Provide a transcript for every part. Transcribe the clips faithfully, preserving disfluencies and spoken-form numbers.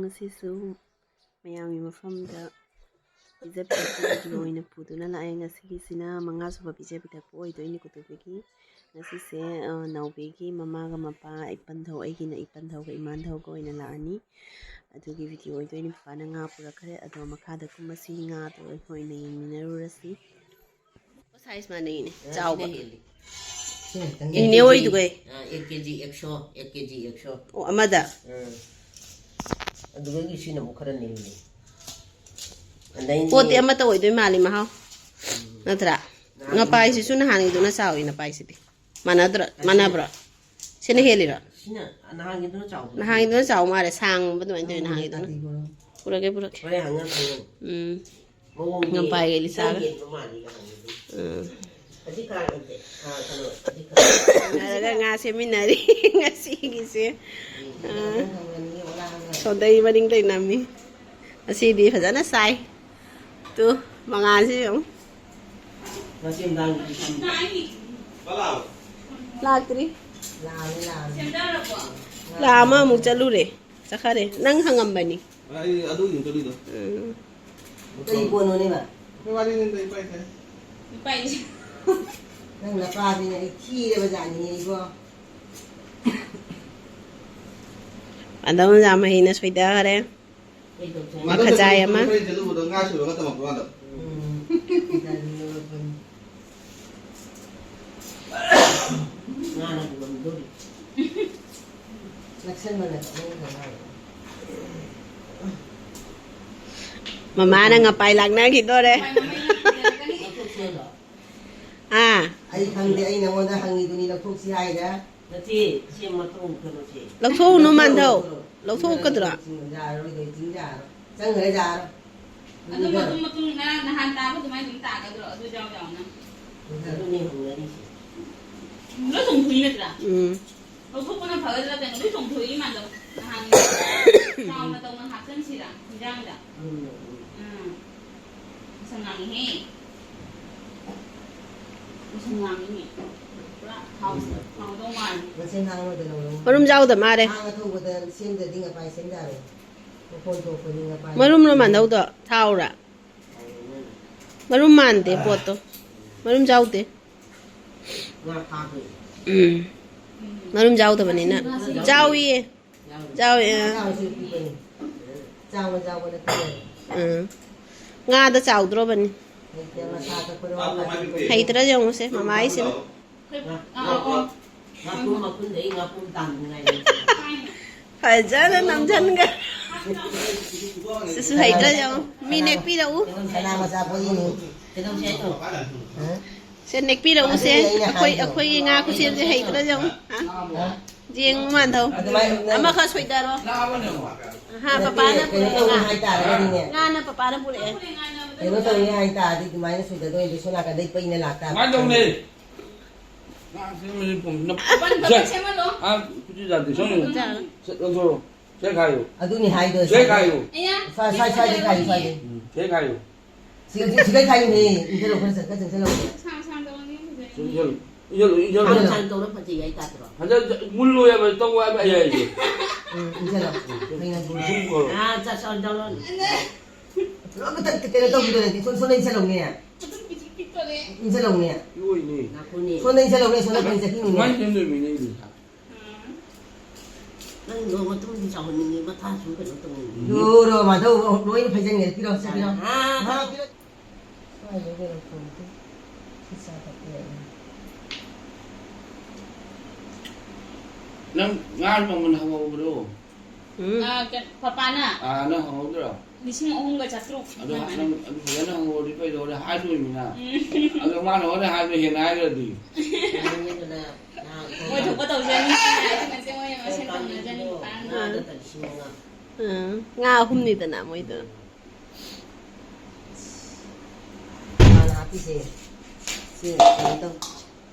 ꯉꯁꯤꯁꯨ ꯃꯌꯥꯝꯒꯤ ꯃꯐꯝꯗ ꯄꯤꯖ ꯄꯤꯊꯛꯄꯒꯤ video ꯑꯣꯏꯅ ꯄꯨꯗꯨꯅ ꯂꯥꯛꯑꯦ꯫ ꯉꯁꯤꯒꯤꯁꯤꯅ ꯃꯉꯥ ꯁꯨꯕ ꯄꯤꯖ ꯄꯤꯊꯛꯄ ꯑꯣꯏꯗꯣꯏꯅꯤ ꯀꯨꯇꯨꯕꯤꯒꯤ꯫ ꯉꯁꯤꯁꯦ, ꯑ, ꯅꯥꯎꯕꯤꯒꯤ ꯃꯃꯥꯒ ꯃꯄꯥ ꯏꯄꯟꯊꯧ, ꯑꯩꯒꯤꯅ ꯏꯄꯟꯊꯧꯒ ꯏꯃꯥꯟꯊꯧꯒ ꯑꯣꯏꯅ ꯂꯥꯛꯑꯅꯤ꯫ ꯑꯗꯨꯒꯤ video ꯑꯣꯏꯗꯣꯏꯅꯤ꯫ ꯄꯄꯥꯅ ꯉꯥ ꯄꯨꯔꯛꯈ꯭ꯔꯦ, ꯑꯗꯣ ꯃꯈꯥꯗ ꯀꯨꯝꯃꯁꯤ, ꯉꯥꯗꯣ ꯑꯣꯏꯅ ꯌꯦꯡꯃꯤꯟꯅꯔꯨꯔꯁꯤ꯫ Size ꯃꯥꯟꯅꯩꯅꯦ, ꯑ, ꯆꯥꯎꯕ꯫ ꯁꯤꯅ ꯍꯦꯜꯂꯤ꯫ ꯁꯤꯅ ꯈꯤꯇꯪ ꯏꯅꯦ ꯍꯦꯜꯂꯤ꯫ ꯑꯣꯏꯗꯨꯒꯩ꯫ ꯑ, ꯑꯦꯛ ꯀꯦ ꯖꯤ ꯑꯦꯛꯁꯣ, ꯑꯦꯛ ꯀꯦ ꯖꯤ ꯑꯦꯛꯁꯣ꯫ ꯑꯣ, ꯑꯃꯗ? ꯑ꯫ ꯑꯗꯨꯗꯒꯤ ꯁꯤꯅ ꯑꯃꯨꯛ ꯈꯔ ꯅꯦꯝꯃꯤ꯫ ꯑꯗꯩꯗꯤ ꯄꯣꯠꯇꯤ ꯑꯃꯠꯇ ꯑꯣꯏꯗꯣꯏ ꯃꯥꯜꯂꯤ ꯃꯍꯥꯎ꯫ ꯎꯝ꯫ ꯅꯠꯇ꯭ꯔꯥ? ꯅꯍꯥꯟꯒꯤ ꯉꯄꯥꯏꯁꯤꯁꯨ ꯅꯍꯥꯟꯒꯤꯗꯨꯅ ꯆꯥꯎꯏ, ꯅꯄꯥꯏꯁꯤꯗꯤ꯫ ꯃꯥꯟꯅꯗ꯭ꯔꯣ? ꯑꯁꯤꯅ ꯃꯥꯟꯅꯕ꯭ꯔꯣ? ꯁꯤꯅ ꯍꯦꯜꯂꯤꯔꯣ? ꯁꯤꯅ ꯅꯍꯥꯟꯒꯤꯗꯨꯅ ꯆꯥꯎꯕꯅꯤ꯫ ꯅꯍꯥꯟꯒꯤꯗꯨꯅ ꯆꯥꯎ ꯃꯥꯜꯂꯦ, ꯁꯥꯡꯕ ꯑꯗꯨꯃꯥꯏꯅ ꯇꯧꯋꯤ ꯅꯍꯥꯟꯒꯤꯗꯨꯅ꯫ ꯄꯨꯔꯛꯀꯦ, ꯄꯨꯔꯛꯀꯦ꯫ ꯍꯣꯔꯦꯟ ꯍꯪꯉ ꯈꯪꯉꯅꯤ꯫ ꯎꯝ꯫ ꯃꯑꯣꯡꯗꯤ ꯉꯝꯄꯥꯏꯒ ꯏꯂꯤꯁꯥꯒ꯫ ꯏꯆꯝ ꯌꯦꯟꯕ ꯃꯥꯜꯂꯤ ꯅꯍꯥꯟꯒꯤꯗꯨ꯫ ꯎꯝ꯫ ꯑꯁꯤ ꯈꯥ ꯅꯠꯇꯦ, ꯈꯥ ꯀꯩꯅꯣ, ꯑꯁꯤ ꯈꯥ꯫ ꯁꯥꯟꯅꯔꯒ ꯉꯥ ꯁꯦꯝꯃꯤꯟꯅꯔꯤ ꯉꯁꯤꯒꯤꯁꯦ꯫ ꯎꯝ꯫ ꯑꯥ꯫ ꯍꯪꯉꯅꯤ, ꯑꯣꯂꯥ ꯍꯪꯉꯅꯤ꯫ ꯁꯣꯗꯩ ꯃꯅꯤꯡꯗꯩ ꯅꯝꯃꯤ꯫ ꯉꯁꯤꯗꯤ ꯐꯖꯅ ꯆꯥꯏ꯫ ꯇꯨ, ꯃꯉꯥꯜꯁꯤ ꯌꯦꯡꯉꯨ꯫ ꯉꯁꯤ ꯅꯨꯡꯗꯥꯡꯒꯤ ꯁꯝ-꯫ ꯂꯥꯛꯇ꯭ꯔꯤ꯫ ꯂꯥꯛꯑꯃꯦ, ꯂꯥꯛꯑꯃꯦ꯫ ꯂꯥꯛ ꯑꯃꯃꯨꯛ ꯆꯠꯂꯨꯔꯦ꯫ ꯆꯠꯈꯔꯦ꯫ ꯅꯪ ꯍꯪꯉꯝꯕꯅꯤ꯫ ꯑꯩ ꯑꯗꯨꯒꯤ ꯆꯠꯂꯤꯗꯣ꯫ ꯎꯝ꯫ ꯀꯔꯤ ꯄꯣꯠꯅꯣꯅꯦ ꯃꯥ? ꯑꯩꯈꯣꯏ ꯋꯥꯔꯤꯅꯤꯗ, ꯏꯄꯥ ꯏꯄꯥ꯫ ꯏꯄꯥ ꯏꯁꯦ꯫ ꯅꯪ ꯅꯄꯥꯗꯨꯅ ꯑꯩ ꯊꯤꯔꯕ ꯖꯥꯠꯅꯤꯅꯦ ꯏꯕꯣ꯫ ꯑꯗꯣꯝ ꯖꯥ ꯃꯍꯤꯅ ꯁꯣꯏꯗꯈꯔꯦ꯫ ꯀꯩ ꯇꯧꯁꯦ ꯍꯥꯏꯅꯣ? ꯃꯥꯗꯣ ꯈꯖꯥꯏ ꯑꯃ꯫ ꯉꯁꯥꯏ ꯆꯠꯂꯨꯕꯗꯣ ꯉꯥ ꯁꯨꯔꯒ ꯊꯝꯃꯛꯄ ꯃꯥꯗꯣ꯫ ꯎꯝ꯫ ꯉꯥꯁꯨ ꯂꯧꯔꯛꯄꯅꯤ꯫ ꯉꯥꯅ ꯄꯨꯔꯝꯗꯣꯔꯤ꯫ ꯅꯛꯁꯟꯕꯅ ꯆꯠꯅꯤꯡꯗ꯭ꯔ ꯃꯥꯜꯂꯦ꯫ ꯃꯃꯥꯅ ꯉꯄꯥꯏ ꯂꯥꯛꯅꯈꯤꯗꯣꯔꯦ꯫ ꯂꯧꯊꯣꯛꯁꯦ ꯍꯥꯏꯔꯣ? ꯑꯥ꯫ ꯑꯩ ꯈꯪꯗꯦ, ꯑꯩ ꯅꯉꯣꯟꯗ ꯍꯪꯉꯤꯗꯨꯅꯤ, ꯂꯧꯊꯣꯛꯁꯤ ꯍꯥꯏꯔ꯫ ꯅꯠꯇꯦ, ꯁꯤ ꯃꯇꯣꯡ ꯀꯩꯅꯣꯁꯦ꯫ ꯂꯧꯊꯣꯛꯎꯅꯨ, ꯃꯥꯟꯊꯧ꯫ ꯂꯧꯊꯣꯛꯎ꯫ ꯂꯧꯊꯣꯛꯀꯗ꯭ꯔꯣ? ꯌꯥꯔꯣꯏ, ꯂꯣꯏ ꯆꯤꯡ ꯌꯥꯔꯣꯏ꯫ ꯆꯪꯈ꯭ꯔꯦ ꯌꯥꯔꯣꯏ꯫ ꯑꯗꯨ ꯃꯇꯨꯝ ꯃꯇꯨꯝ ꯉꯔꯥꯡ ꯅꯍꯥꯟ ꯇꯥꯕ ꯑꯗꯨꯃꯥꯏꯅ ꯑꯗꯨꯝ ꯇꯥꯒꯗ꯭ꯔꯣ? ꯑꯗꯨ ꯌꯥꯎ ꯌꯥꯎꯅ꯫ ꯑꯗꯨꯅꯦ ꯍꯪꯅꯔꯤꯁꯦ꯫ ꯂꯣꯏ ꯆꯣꯡꯊꯣꯛꯏ ꯅꯠꯇ꯭ꯔꯥ? ꯎꯝ꯫ ꯂꯧꯊꯣꯛꯄꯅ ꯐꯒꯗ꯭ꯔꯥ ꯀꯩꯅꯣ? ꯂꯣꯏ ꯆꯣꯡꯊꯣꯛꯏ ꯃꯥꯟꯗꯧ꯫ ꯅꯍꯥꯟ ꯆꯥꯎꯅ ꯇꯧꯅ ꯍꯥꯞꯆꯤꯟꯁꯤꯔꯥ ꯍꯤꯟꯖꯥꯡꯗ? ꯎꯝ, ꯎꯝ꯫ ꯎꯝ꯫ ꯃꯁꯝ ꯂꯥꯡꯉꯤꯍꯦ꯫ ꯃꯁꯝ ꯂꯥꯡꯉꯤꯅꯦ꯫ ꯄꯨꯔꯥ ꯍꯥꯎ-, ꯍꯥꯎꯗꯧ ꯃꯥꯜꯂꯤ꯫ ꯃꯁꯝ ꯂꯥꯡꯉꯣꯏꯗ ꯂꯧꯔꯣ꯫ ꯃꯔꯨꯝ ꯌꯥꯎꯗ ꯃꯥꯜꯂꯦ꯫ ꯊꯥꯡ ꯑꯊꯧꯕꯗ ꯁꯦꯝꯗ꯭ꯔꯗꯤ ꯉꯄꯥꯏ ꯁꯦꯝ ꯌꯥꯔꯣꯏ꯫ ꯃꯔꯨꯝ ꯂꯣ ꯃꯥꯟꯗꯧꯗꯣ ꯊꯥꯎꯔ? ꯃꯔꯨꯝ ꯃꯥꯟꯗꯦ ꯄꯣꯠꯇꯣ꯫ ꯃꯔꯨꯝ ꯆꯥꯎꯗꯦ꯫ ꯎꯝ꯫ ꯃꯔꯨꯝ ꯆꯥꯎꯗꯕꯅꯤꯅ꯫ ꯆꯥꯎꯏꯌꯦ꯫ ꯆꯥꯎꯏ, ꯑ꯫ ꯎꯝ꯫ ꯉꯥꯗ ꯆꯥꯎꯗ꯭ꯔꯣꯕꯅꯤ꯫ ꯍꯩꯇ꯭ꯔꯥ ꯌꯦꯡꯉꯨꯁꯦ, ꯃꯃꯥ ꯑꯩꯁꯤꯅ꯫ ꯉꯥꯄ꯭ꯔꯨꯝ ꯃꯈꯨꯟꯗꯩ ꯉꯥꯄ꯭ꯔꯨꯝ ꯇꯥꯟꯗ꯭ꯔꯤꯉꯥꯏꯗ꯫ ꯐꯖꯅ ꯅꯝꯖꯟꯒ꯫ ꯁꯤꯁꯨ ꯍꯩꯇ꯭ꯔꯥ ꯌꯦꯡꯉꯨ꯫ ꯃꯤ ꯅꯦꯛꯄꯤꯔꯛꯎ꯫ ꯁꯅꯥ ꯃꯆꯥ ꯄꯣꯛꯏꯅꯤ꯫ ꯀꯩꯗꯧꯁꯦ ꯍꯥꯏꯅꯣ? ꯁꯦ, ꯅꯦꯛꯄꯤꯔꯛꯎꯁꯦ꯫ ꯑꯗꯨꯅꯦ ꯑꯩꯅ ꯑꯩꯈꯣꯏ, ꯍꯥꯏꯗꯣ꯫ ꯑꯩꯈꯣꯏꯒꯤ ꯉꯥ ꯈꯨꯁꯦꯝꯁꯦ ꯍꯩꯇ꯭ꯔꯥ ꯌꯦꯡꯉꯨ꯫ ꯍꯥ? ꯍꯥ? ꯌꯦꯡꯉꯨ ꯃꯥꯟꯊꯧ꯫ ꯑꯗꯨꯃꯥꯏꯅ ꯅꯪ ꯑꯃꯈꯛ ꯁꯣꯏꯗꯔꯣ꯫ ꯍꯥ, ꯅꯠꯇꯦ, ꯄꯄꯥꯅ ꯀꯩꯅꯣ ꯄꯨꯔꯛꯑꯦ ꯇꯧꯅꯤ ꯉꯥ꯫ ꯍꯥꯏꯇꯥꯔꯒꯗꯤꯅꯦ꯫ ꯉꯥꯅ ꯄꯄꯥꯅ ꯄꯨꯔꯛꯑꯦ꯫ ꯀꯩꯅꯣ ꯇꯧꯅꯤ ꯍꯥꯏꯇꯥꯔꯗꯤ ꯑꯗꯨꯃꯥꯏꯅ ꯁꯣꯏꯗꯗꯣꯏꯅꯤ꯫ ꯁꯣꯝ ꯅꯥꯀꯟꯗꯩ ꯄꯩꯅ ꯂꯥꯛꯇꯥꯕ꯫ ꯀꯃꯥꯏꯅ ꯇꯧꯅꯤ? ꯉꯥ ꯁꯦꯝꯕꯁꯦ ꯄꯨꯡ ꯅꯞ-, ꯑꯄꯟ ꯁꯦ꯫ ꯄꯟ ꯁꯦꯝꯍꯜꯂꯣ꯫ ꯑꯥ, ꯎꯆꯤ ꯖꯥꯇꯤ ꯁꯣꯝ ꯌꯦꯡꯉꯨ꯫ ꯖꯥ꯫ ꯁꯦ, ꯂꯧꯊꯣꯔꯛꯑꯣ꯫ ꯁꯦ ꯈꯥꯏꯌꯨ꯫ ꯑꯗꯨꯅꯤ ꯍꯥꯏꯗꯣ, ꯁꯦ ꯁ꯭ꯋꯥꯏ-, ꯈꯥꯏꯌꯨ꯫ ꯁ꯭ꯋꯥꯏ-, ꯁ꯭ꯋꯥꯏ-, ꯁ꯭ꯋꯥꯏꯗꯩ ꯈꯥꯏꯌꯨ, ꯁ꯭ꯋꯥꯏꯗꯩ꯫ ꯎꯝ, ꯁꯦ ꯈꯥꯏꯌꯨ꯫ ꯁꯤ, ꯁꯤ, ꯁꯤꯗꯩ ꯈꯥꯏꯌꯨꯅꯦ꯫ ꯏꯟꯖꯜꯂꯣ, ꯈꯔ ꯆꯠ-, ꯈꯔ ꯆꯪꯁꯜꯂꯣ꯫ ꯁꯥꯡ ꯁꯥꯡ ꯇꯧꯔꯗꯤ ꯐꯖꯩ꯫ ꯏꯟꯖꯜꯂꯨ, ꯏꯟꯖꯜꯂꯨ, ꯏꯟꯖꯜꯂꯨ꯫ ꯁꯥꯡ ꯁꯥꯡ ꯇꯧꯔ ꯐꯖꯩ ꯍꯥꯏ ꯇꯥꯗ꯭ꯔꯣ? ꯐꯖ-, ꯃꯨꯜꯂꯣ ꯍꯥꯏꯕ, ꯇꯧ ꯍꯥꯏꯕ ꯑꯩ ꯍꯥꯏꯁꯦ꯫ ꯎꯝ, ꯏꯟꯖꯜꯂꯣ꯫ ꯐꯩꯅ ꯃꯨꯜꯂꯣ꯫ ꯁꯨꯝ ꯀꯧꯔꯣ꯫ ꯑꯥ, ꯆꯠ-, ꯆꯠ-, ꯆꯠꯂꯣ꯫ ꯂꯣꯏ ꯃꯊꯛ ꯀꯩꯅꯣ ꯇꯧꯕꯤꯗꯣꯏꯅꯦ, ꯁꯣꯝ-, ꯁꯣꯝꯗ ꯏꯟꯁꯜꯂꯧꯅꯦ꯫ ꯏꯟꯁꯜꯂꯧꯅꯦ꯫ ꯂꯣꯏꯅꯦ꯫ ꯁꯣꯝꯗ ꯏꯟꯁꯜꯂꯧꯅꯦ, ꯁꯣꯝꯗ ꯀꯩ ꯆꯠꯈꯤꯅꯨꯅꯦ꯫ ꯀꯃꯥꯏꯅ ꯁꯦꯝꯗꯣꯏꯅꯣ ꯏꯅꯦ ꯑꯩꯗꯤ? ꯅꯪꯗꯣ ꯃꯇꯨꯡꯗꯤ ꯆꯥꯎꯍꯟꯅꯤꯡꯉꯤ, ꯃꯊꯥꯁꯨ ꯀꯩꯅꯣ ꯇꯧꯅꯤꯡꯉꯤ꯫ ꯌꯣꯔꯣ, ꯃꯥꯙꯧ, ꯂꯣꯏꯅ ꯐꯩꯖꯟꯒꯦ꯫ ꯄꯤꯔꯣ, ꯁꯦ ꯄꯤꯔꯣ꯫ ꯑꯥ꯫ ꯃꯥ ꯄꯤꯔꯣ꯫ ꯁ꯭ꯋꯥꯏꯗ ꯀꯩꯅꯣ ꯇꯧꯗꯦ꯫ ꯁꯤ ꯆꯥ ꯊꯛꯄ ꯌꯥꯏ꯫ ꯅꯪ ꯉꯥ ꯃꯃꯜ ꯍꯪꯍꯧꯕ꯭ꯔꯣ? ꯎꯝ꯫ ꯑꯥ, ꯀ-, ꯄꯄꯥꯅ? ꯑꯥ, ꯅꯪ ꯍꯪꯍꯧꯗ꯭ꯔꯣ? ꯂꯤꯁꯤꯡ ꯑꯍꯨꯝꯒ ꯆꯥꯇ꯭ꯔꯨꯛ ꯑꯗꯣ ꯑꯗꯨꯃꯥꯏꯅ꯫ ꯅꯪ ꯑꯗꯨ ꯐꯖꯅ ꯍꯪꯍꯧꯔꯗꯤ ꯐꯩꯗꯣ, ꯍꯣꯔꯦꯟ ꯍꯥꯏꯗꯣꯏꯅꯤꯅ꯫ ꯎꯝ꯫ ꯑꯗꯣ ꯃꯥꯅ ꯍꯣꯔꯦꯟ ꯍꯥꯏꯕꯗꯣ ꯍꯦꯟꯅ ꯍꯥꯏꯈ꯭ꯔꯗꯤ? ꯃꯣꯏ ꯊꯣꯛꯄ ꯇꯧꯖꯅꯤ꯫ ꯃꯣꯏ ꯃꯁꯦꯟ ꯇꯧꯅꯖꯅꯤ꯫ ꯎꯝ, ꯉꯥ ꯑꯍꯨꯝꯅꯤꯗꯅ ꯃꯣꯏꯗꯣ꯫ ꯍꯥꯟꯅ ꯍꯥꯞꯄꯤꯁꯦ꯫ ꯁꯤ ꯀꯩꯅꯣ ꯇꯧ꯫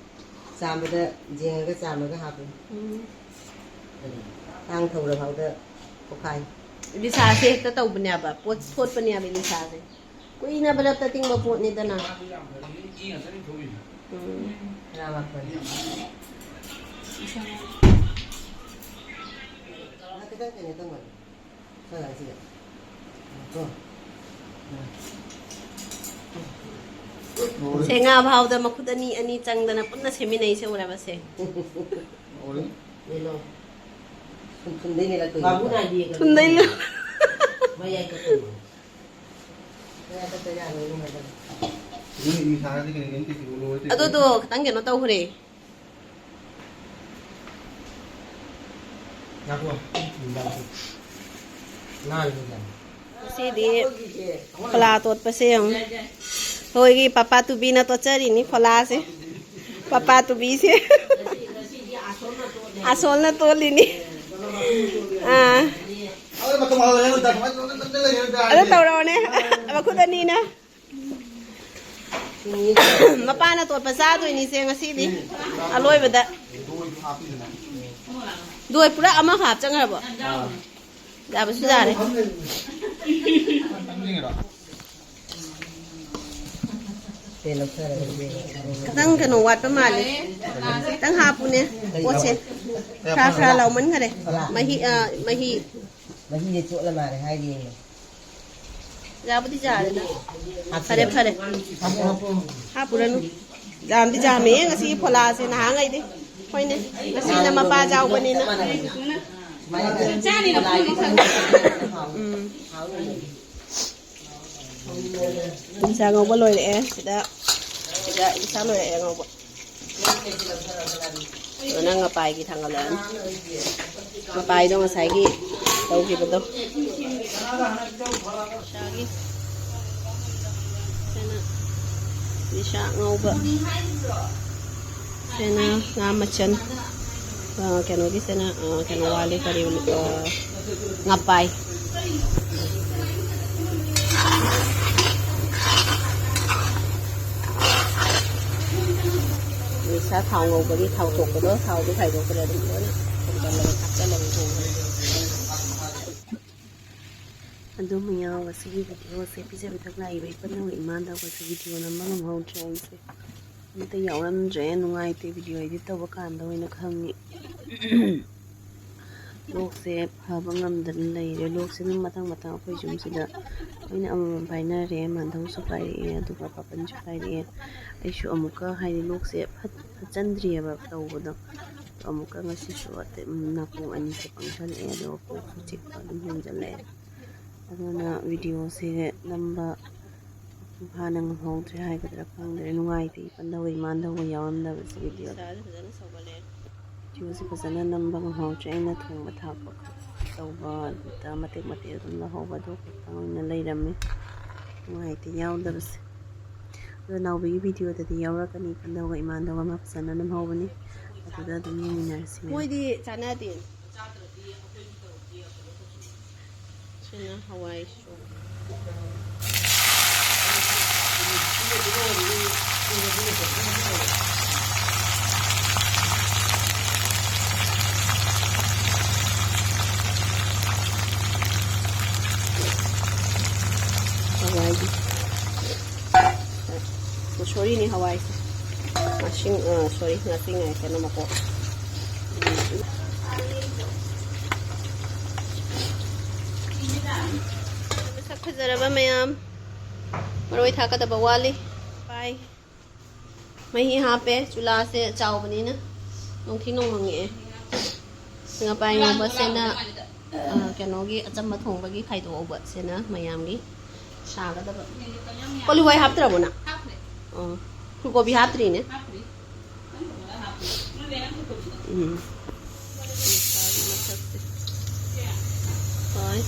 ꯆꯥꯝꯕꯗ, ꯌꯦꯡꯉꯒ ꯆꯥꯝꯃꯒ ꯍꯥꯞꯄꯨ꯫ ꯎꯝ꯫ ꯊꯥꯡ ꯊꯧꯔ ꯐꯥꯎꯗ ꯄꯣꯛꯈꯥꯏ꯫ ꯏꯂꯤꯁꯥꯁꯦ ꯍꯦꯛꯇ ꯇꯧꯕꯅꯦꯕ, ꯄꯣꯠ ꯊꯣꯠꯄꯅꯦꯕ ꯏꯂꯤꯁꯥꯁꯦ꯫ ꯀꯨꯏꯅ ꯕꯔꯞꯇ ꯇꯤꯡꯕ ꯄꯣꯠꯅꯤꯗꯅ꯫ ꯎꯝ꯫ ꯇꯔꯥꯃꯥꯄꯟ꯫ ꯃꯥ ꯈꯤꯇꯪ ꯀꯩꯅꯣ ꯇꯧꯃꯜꯂꯦ꯫ ꯁꯦ ꯉꯥ ꯐꯥꯎꯗ ꯃꯈꯨꯠ ꯑꯅꯤ ꯑꯅꯤ ꯆꯪꯗꯅ ꯄꯨꯟꯅ ꯁꯦꯝꯃꯤꯟꯅꯩꯁꯦ ꯎꯔꯕꯁꯦ꯫ ꯊꯨꯝꯗꯩ ꯂꯩꯔꯛꯇꯣꯏꯅꯦ꯫ ꯊꯨꯝꯗꯩ ꯂꯩꯔꯛ-, ꯑꯗꯨꯗꯣ ꯈꯤꯇꯪ ꯀꯩꯅꯣ ꯇꯧꯈ꯭ꯔꯦ꯫ ꯉꯁꯤꯗꯤ ꯐꯣꯂꯥ ꯇꯣꯠꯄꯁꯦ ꯌꯦꯡꯉꯨ꯫ ꯑꯩꯈꯣꯏꯒꯤ ꯄꯄꯥ ꯇꯨꯕꯤꯅ ꯇꯣꯠꯆꯔꯤꯅꯤ ꯐꯣꯂꯥꯁꯦ꯫ ꯄꯄꯥ ꯇꯨꯕꯤꯁꯦ꯫ ꯑꯁꯣꯜꯅ ꯇꯣꯜꯂꯤꯅꯤ꯫ ꯑꯥ꯫ ꯑꯗꯨ ꯇꯧꯔꯛꯑꯣꯅꯦ꯫ ꯃꯈꯨꯠ ꯑꯅꯤꯅ꯫ ꯃꯄꯥꯅ ꯇꯣꯠꯄ ꯆꯥꯗꯣꯏꯅꯤꯁꯦ ꯉꯁꯤꯗꯤ꯫ ꯑꯂꯣꯏꯕꯗ꯫ ꯗꯣꯏ ꯄꯨꯔꯥ ꯑꯃ ꯍꯥꯞꯆꯟꯈ꯭ꯔꯕꯣ? ꯌꯥꯕꯁꯨ ꯌꯥꯔꯦ꯫ ꯈꯤꯇꯪ ꯀꯩꯅꯣ ꯋꯥꯠꯄ ꯃꯥꯜꯂꯦ꯫ ꯈꯤꯇꯪ ꯍꯥꯞꯄꯨꯅꯦ꯫ ꯄꯣꯠꯁꯦ ꯈꯔ ꯈꯔ ꯂꯥꯎꯃꯟꯈꯔꯦ꯫ ꯃꯍꯤ, ꯑ, ꯃꯍꯤ꯫ ꯃꯍꯤꯁꯦ ꯆꯣꯠꯂ ꯃꯥꯜꯂꯦ ꯍꯥꯏꯔꯤꯅꯦ꯫ ꯌꯥꯕꯨꯗꯤ ꯌꯥꯔꯦꯗ꯫ ꯐꯔꯦ, ꯐꯔꯦ꯫ ꯍꯥꯞꯄꯨꯔꯅꯨ꯫ ꯌꯥꯝꯗꯤ ꯌꯥꯝꯃꯦꯍꯦ ꯉꯁꯤꯒꯤ ꯐꯣꯂꯥꯁꯦ ꯅꯍꯥꯟꯈꯩꯗꯤ꯫ ꯍꯣꯏꯅꯦ, ꯉꯁꯤꯅ ꯃꯄꯥ ꯆꯥꯎꯕꯅꯤꯅ꯫ ꯎꯝ꯫ ꯏꯟꯁꯥ ꯉꯧꯕ ꯂꯣꯏꯔꯛꯑꯦ꯫ ꯁꯤꯗ, ꯁꯤꯗ ꯏꯟꯁꯥ ꯂꯣꯏꯔꯛꯑꯦ ꯉꯧꯕ꯫ ꯑꯗꯨꯅ ꯉꯄꯥꯏꯒꯤ ꯊꯥꯡꯒꯠꯂꯛꯑꯅꯤ꯫ ꯉꯄꯥꯏꯗꯣ ꯉꯁꯥꯏꯒꯤ ꯇꯧꯈꯤꯕꯗꯣ꯫ ꯁꯤꯅ ꯅꯤꯁꯥ ꯉꯧꯕ꯫ ꯁꯤꯅ ꯉꯥ ꯃꯆꯟ꯫ ꯑ, ꯀꯩꯅꯣꯒꯤꯁꯤꯅ, ꯑ, ꯀꯩꯅꯣ ꯋꯥꯠꯂꯤ, ꯀꯔꯤ, ꯑ, ꯉꯄꯥꯏ꯫ ꯅꯤꯁꯥ ꯊꯥꯎ ꯉꯧꯕꯒꯤ ꯊꯥꯎ ꯊꯣꯛꯄꯗꯣ, ꯊꯥꯎꯗꯣ ꯈꯥꯏꯗꯣꯛꯇ꯭ꯔꯦ, ꯑꯗꯨꯝ ꯂꯣꯏꯅ ꯊꯣꯡꯖꯜꯂꯒ ꯍꯥꯞꯆꯜꯂꯒ ꯊꯣꯡꯕꯅꯦ꯫ ꯑꯗꯨ ꯃꯌꯥꯝ ꯉꯁꯤꯒꯤ ꯚꯤꯗꯤꯑꯣꯁꯦ ꯄꯤꯖ ꯄꯤꯊꯛ ꯂꯥꯛꯏꯕ ꯏꯄꯟꯅꯧ ꯏꯃꯥꯗ ꯑꯩꯈꯣꯏꯁꯨ ꯚꯤꯗꯤꯑꯣ ꯅꯝꯕ ꯉꯝꯍꯧꯗ꯭ꯔꯦ꯫ ꯑꯩꯁꯦ ꯑꯝꯇ ꯌꯥꯎꯔꯝꯗ꯭ꯔꯦ, ꯅꯨꯡꯉꯥꯏꯇꯦ, ꯚꯤꯗꯤꯑꯣ ꯏꯗꯤꯠ ꯇꯧꯕ ꯀꯥꯟꯗ ꯑꯣꯏꯅ ꯈꯪꯉꯤ꯫ ꯂꯣꯛꯁꯦ ꯐꯕ ꯉꯝꯗꯅ ꯂꯩꯔꯦ꯫ ꯂꯣꯛꯁꯦ ꯑꯗꯨꯝ ꯃꯊꯪ ꯃꯊꯪ ꯑꯩꯈꯣꯏ ꯌꯨꯝꯁꯤꯗ ꯂꯣꯏꯅ ꯑꯃꯃꯝ ꯄꯥꯏꯅꯔꯦ꯫ ꯃꯥꯙꯧꯁꯨ ꯄꯥꯏꯔꯛꯑꯦ, ꯑꯗꯨꯒ ꯄꯥꯄꯟꯁꯨ ꯄꯥꯏꯔꯛꯑꯦ꯫ ꯑꯩꯁꯨ ꯑꯃꯨꯛꯀ, ꯍꯥꯏꯗꯤ, ꯂꯣꯛꯁꯦ ꯐꯠ-, ꯐꯠꯆꯟꯗ꯭ꯔꯤꯑꯕ ꯇꯧꯕꯗꯣ꯫ ꯑꯃꯨꯛꯀ ꯉꯁꯤꯁꯨ ꯑꯇꯩ-, ꯅꯥꯀꯣꯡ ꯑꯅꯤꯁꯦ ꯄꯪꯁꯜꯂꯛꯑꯦ, ꯑꯗꯨꯒ ꯀꯣꯛꯁꯨ ꯆꯤꯛꯄ ꯑꯗꯨꯝ ꯍꯦꯟꯖꯜꯂꯛꯑꯦ꯫ ꯑꯗꯨꯅ ꯚꯤꯗꯤꯑꯣꯁꯦ ꯅꯝꯕ ꯐꯥꯅ ꯉꯝꯍꯧꯗ꯭ꯔꯦ ꯍꯥꯏꯒꯗ꯭ꯔꯥ ꯈꯪꯗ꯭ꯔꯦ, ꯅꯨꯡꯉꯥꯏꯇꯦ꯫ ꯏꯄꯟꯗꯧꯒ ꯏꯃꯥꯟꯗꯧꯒ ꯌꯥꯎꯔꯝꯗꯕꯁꯦ ꯚꯤꯗꯤꯑꯣꯗ꯫ ꯏꯁꯥꯁꯦ ꯐꯖꯅ ꯁꯧꯒꯠꯂꯦ꯫ ꯚꯤꯗꯤꯑꯣꯁꯦ ꯐꯖꯅ ꯅꯝꯕ ꯉꯝꯍꯧꯗ꯭ꯔꯦ꯫ ꯑꯩꯅ ꯊꯣꯡꯕ ꯊꯥꯛꯄ ꯈꯛ ꯇꯧꯕꯗ ꯃꯇꯦꯛ ꯃꯇꯦꯛ ꯑꯗꯨꯝ ꯂꯧꯍꯧꯕ, ꯑꯗꯨ ꯈꯛꯇꯪ ꯑꯣꯏꯅ ꯂꯩꯔꯝꯃꯦ꯫ ꯅꯨꯡꯉꯥꯏꯇꯦ ꯌꯥꯎꯗꯕꯁꯦ꯫ ꯑꯗꯣ ꯅꯥꯎꯕꯤꯒꯤ ꯚꯤꯗꯤꯑꯣꯗꯗꯤ ꯌꯥꯎꯔꯛꯀꯅꯤ, ꯏꯄꯟꯗꯧꯒ ꯏꯃꯥꯟꯗꯧꯒ ꯃꯥ ꯐꯖꯅ ꯅꯝꯍꯧꯕꯅꯤ꯫ ꯑꯗꯨꯗ ꯑꯗꯨꯝ ꯌꯦꯡꯃꯤꯟꯅꯔꯁꯤ꯫ ꯃꯣꯏꯗꯤ ꯆꯥꯟꯅꯗꯦ꯫ ꯁꯤꯅ ꯍꯋꯥꯏ꯫ ꯍꯋꯥꯏꯗꯤ ꯃꯨꯁꯣꯔꯤꯅꯤ ꯍꯋꯥꯏꯁꯦ꯫ ꯉꯥꯁꯤꯡ, ꯑ, ꯁꯣꯔꯤ, ꯉꯥꯁꯤꯡ ꯍꯥꯏ ꯀꯩꯅꯣ ꯃꯀꯣꯛ꯫ ꯃꯁꯛ ꯐꯖꯔꯕ ꯃꯌꯥꯝ, ꯃꯔꯣꯏ ꯊꯥꯛꯀꯗꯕ ꯋꯥꯠꯂꯤ꯫ ꯄꯥꯏ꯫ ꯃꯍꯤ ꯍꯥꯞꯄꯦ, ꯆꯨꯂꯥꯁꯦ ꯆꯥꯎꯕꯅꯤꯅ ꯅꯣꯡꯊꯤ ꯅꯣꯡꯃꯪꯉꯛꯑꯦ꯫ ꯉꯄꯥꯏ ꯉꯧꯕꯁꯤꯅ, ꯑ, ꯀꯩꯅꯣꯒꯤ ꯑꯆꯝꯕ ꯊꯣꯡꯕꯒꯤ ꯈꯥꯏꯗꯣꯛꯍꯧꯕꯁꯤꯅ ꯃꯌꯥꯝꯒꯤ ꯁꯥꯒꯗꯕ꯫ ꯀꯣꯂꯤ ꯍꯋꯥꯏ ꯍꯥꯞꯇ꯭ꯔꯕꯣ ꯅꯪ? ꯑꯣ, ꯐꯨꯜꯀꯣꯕꯤ ꯍꯥꯞꯇ꯭ꯔꯤꯅꯦ꯫ ꯎꯝ꯫ ꯃꯁꯥꯒꯤ ꯃꯁꯛꯁꯦ꯫ ꯍꯣꯏ꯫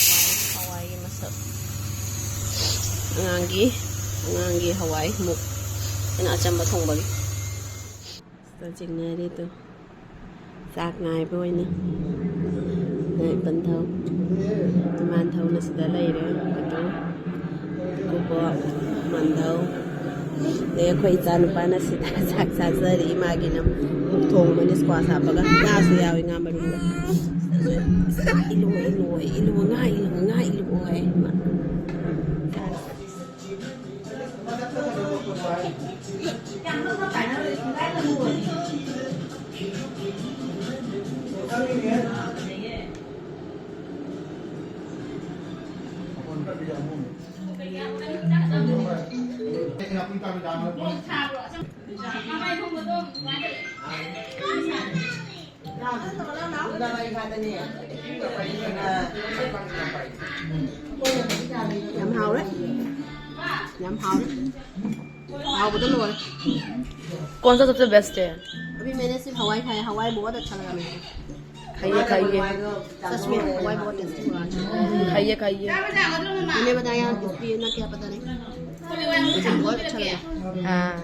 ꯍꯋꯥꯏ, ꯍꯋꯥꯏꯒꯤ ꯃꯁꯛ꯫ ꯑꯉꯥꯡꯒꯤ, ꯑꯉꯥꯡꯒꯤ ꯍꯋꯥꯏ ꯃꯨꯛ꯫ ꯑꯩꯅ ꯑꯆꯝꯕ ꯊꯣꯡꯕꯒꯤ꯫ ꯁꯤꯗ ꯆꯤꯡꯅꯔꯤꯗꯣ꯫ ꯆꯥꯛ ꯉꯥꯏꯕ ꯑꯣꯏꯅ꯫ ꯏꯄꯟꯊꯧ, ꯏꯃꯥꯟꯊꯧꯅ ꯁꯤꯗ ꯂꯩꯔꯦ꯫ ꯑꯗꯨ ꯀꯨꯕꯣꯛ, ꯃꯥꯟꯊꯧ꯫ ꯑꯗꯩ ꯑꯩꯈꯣꯏ ꯏꯆꯥ ꯅꯨꯄꯥꯅ ꯁꯤꯗ ꯆꯥꯛ ꯆꯥꯖꯔꯤ꯫ ꯃꯥꯒꯤꯅ ꯄꯨꯛ ꯊꯣꯡꯕꯅꯤ squash ꯍꯥꯞꯄꯒ꯫ ꯉꯥꯁꯨ ꯌꯥꯎꯏ, ꯉꯥ ꯃꯔꯨꯝꯒ꯫ ꯏꯂꯨ, ꯏꯂꯨ, ꯏꯂꯨ, ꯉꯥ ꯏꯂꯨ, ꯉꯥ ꯏꯂꯨ ꯍꯥꯏ ꯃꯥ꯫ ꯆꯥꯛ ꯌꯥꯝ ꯍꯥꯎꯔꯦ꯫ ꯌꯥꯝ ꯍꯥꯎꯔꯦ꯫ ꯍꯥꯎꯕꯗ ꯂꯣꯏꯔꯦ꯫ कौन सा सबसे बेस्ट है? अभी मैंने सिर्फ हवाई खाया, हवाई बहुत अच्छा लगा मेरे को। खाइए खाइए। सच में हवाई बहुत टेस्टी हुआ आज। खाइए खाइए। मैंने बताया यहाँ किसकी ना क्या पता नहीं, लेकिन बहुत अच्छा लगा। हाँ।